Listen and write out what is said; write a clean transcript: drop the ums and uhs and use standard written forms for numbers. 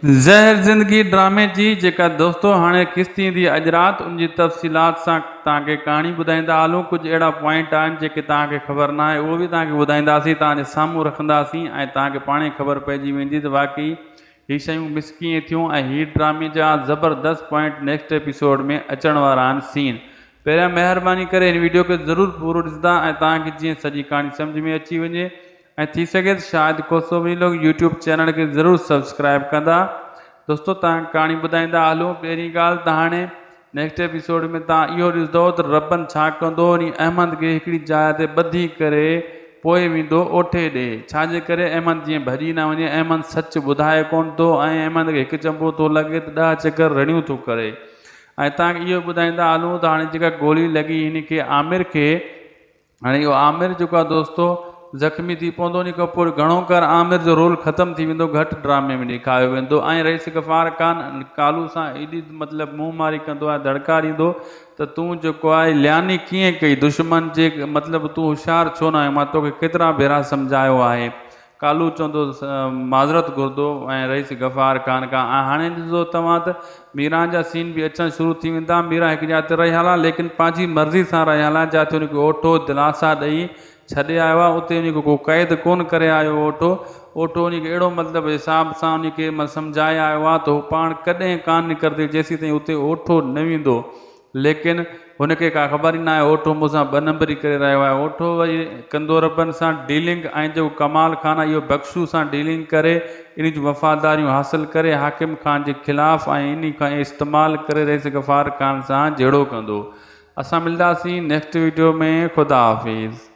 زهر زندگي ڊرامي جي جيڪا دوستو هاڻي قسط ايندي اڄ رات ان جي تفصيلات سان توهان کي ڪهاڻي ٻڌائيندا هلون ڪجهه اهڙا پوائنٽ آهن جيڪي توهان کي خبر ناهي اهو به توهان کي ٻڌائينداسين توهان جي سامهون رکنداسين ۽ توهان کي پاڻهي خبر پئجي ويندي ته واقعي هي شيون مس ڪيئن ٿيون ۽ هي ڊرامي جا زبردست پوائنٽ نيڪسٽ ايپيسوڊ ۾ اچڻ وارا آهن سين پهريان مهرباني ڪري هن ويڊيو کي ضرور پورو ڏسندا ۽ توهان کي جيئن سڄي ڪهاڻي سمجهه ۾ اچي وڃي ۽ ٿي سگهي ته Shahid Kosso vlog YouTube channel کي ضرور سبسڪرائب ڪندا دوستو توهان کي ڪهاڻي ٻڌائيندا هلون پهرين ڳالهه ته هاڻي نيڪسٽ ايپيسوڊ ۾ توهان اهو ڏسندو ته ربن ڇا ڪندو انهي احمد کي هڪڙي جاء تي ٻڌي ڪري پوء ويندو اوٺي ڏي ڇا جي ڪري احمد جيئن ڀڄي نه وڃي احمد سچ ٻڌائي ڪونه ٿو ۽ احمد کي هڪ چنبو ٿو لڳي ته ڏهه چڪر رڙيون ٿو ڪري ۽ توهان کي اهو ٻڌائيندا هلون ته هاڻي جيڪا گولي لڳي هن کي عامر کي هاڻي اهو عامر جيڪو آهي دوستو زخمي ٿي پوندو ان کان پوء گهڻو ڪر عامر جو رول ختم ٿي ويندو گهٽ ڊرامي ۾ ڏيکاريو ويندو ۽ رئيس غفار خان ڪالو سان ايڏي مطلب منهن ماري ڪندو آهي دڙڪا ڏيندو ته تون جيڪو آهي لياني ڪيئن ڪئي دشمن جي مطلب تون هوشيار ڇو نه آهين مان توکي ڪيترا ڀيرا سمجهايو آهي ڪالو چوندو معذرت گهرندو ۽ رئيس غفار خان کان ۽ هاڻي ڏسندو توهان ته ميران جا سين به اچڻ شروع ٿي ويندا ميران هڪ جاء تي رهيل آهي ليڪن پنهنجي مرضي سان رهيل آهي جاتي ان کي اوٺو دلاسا ڏئي ڇڏي آيو آهي اتي ان کي ڪو قيد ڪونه ڪري آيو اوٺو اوٺو ان کي اهڙو مطلب حساب سان ان کي سمجهائي آيو آهي ته هو پاڻ ڪڏهن ڪانه نڪرندي جيسين تائين اتي اوٺو نه ويندو ليڪن هن کي ڪا خبر ئي ناهي اوٺو مون سان ٻه نمبري ڪري رهيو آهي. اوٺو وري ڪندو ربن سان ڊيلنگ ۽ جيڪو ڪمال خان آهي اهو بخشو سان ڊيلنگ ڪري انهي جون وفاداريون حاصل ڪري حاڪم خان جي خلاف ۽ انهي کان استعمال ڪري رئيس غفار خان سان جهيڙو ڪندو. اسان ملداسين نيڪسٽ ويڊيو ۾ خدا حافظ.